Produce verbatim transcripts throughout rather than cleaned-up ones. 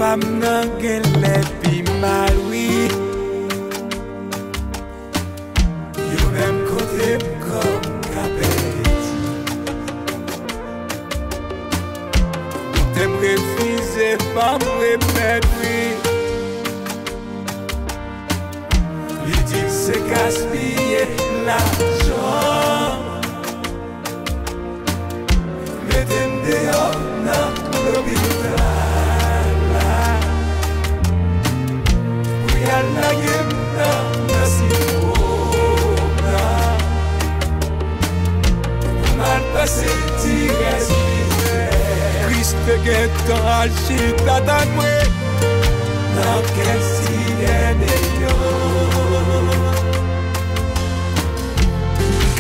Pa m nan genlè pi mal, wi. Yo menm konte m kòm ka pèdi. Doktè m refize ban m remèd, wi. Li di m se gaspiye lajan. Mete m deyò nan lopital la pou y al lage m nan, nan sitwon nan pou m al pase ti rès mizè. Kris te gentan al chita tann mwen nan kèk ti dènye yo.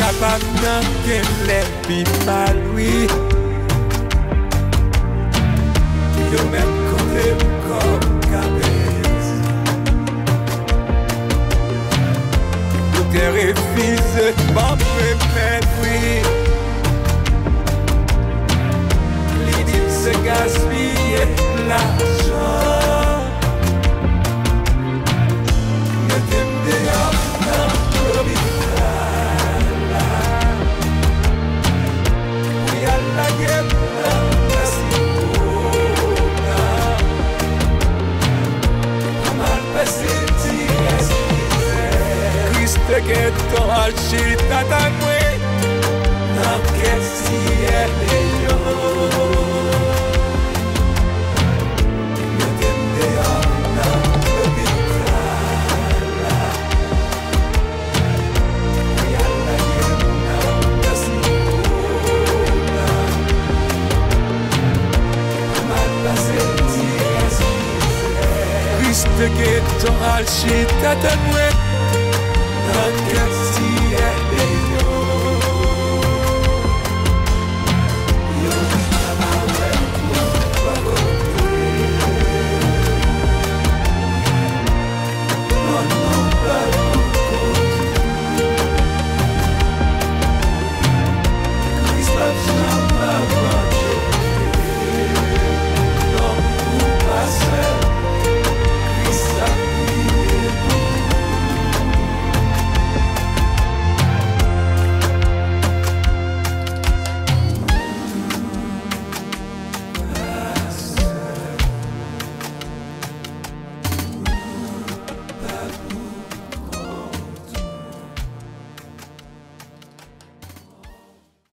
Kapab nan gen lè pi mal, wi. Yo menm konte m kòm ka pèdi. Doktè refize ban m remèd, wi. Li di m se gaspiye lajan. Mete m deyò nan lopital la pou y al lage m nan, nan sitwon nan pou m al pase ti rès mizè. Kris te gentan al chita tann mwen nan kèk ti dènye yo. Mete m deyò nan lopital la pou y al lage m nan, nan sitwon nan pou m al pase ti rès mizè. Kris te gentan al chita tann mwen nan kèk ti dènye yo.